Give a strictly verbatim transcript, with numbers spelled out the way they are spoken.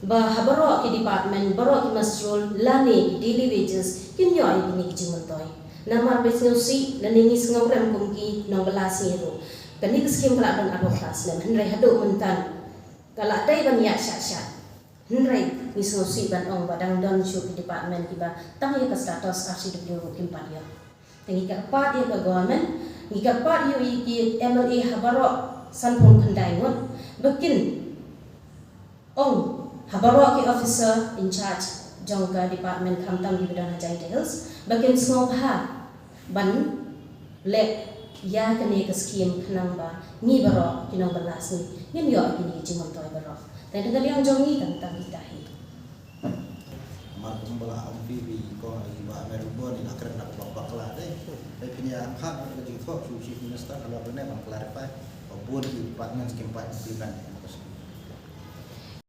ba ha baroh ki department, baroh ki muster roll lane ki daily wages kin ïoh ïa kine ki jingmyntoi. Namar ba sngewsih lane ngi sngewrem kum ki nongbylla sngi ruh, kane ka skim ka la don arphew phra snem, hynrei haduh mynta ka la dei ban ïaid shah shah. Hynrei ngi sngewsih ban ong ba dang don shuh ki department kiba tang ïa ka status R C W ruh kim pat ïoh. Te ngi kyrpad ïa ka government, ngi kyrpad ïa ki M L A ha baroh sanphew khyndai ngut ba kin ong ha baroh ki officer in charge jong ka department, khamtam kiba don ha Jaintia Hills, ba kin sngewbha ban leh ïa kane ka skim khnang ba ngi baroh ki nongbylla sngi ngin ïoh kine ki jingmyntoi baroh. Te na ka liang jong ngi, tang tang kita hi. Mar kumba la ong phi, phi ko, i Bah Mary Bun i la kren da kaba bakla de. Phi, phin ïa phah ka jingthoh sha u Chief Minister halor kane ban clarify ba bun ki department kim pat implement.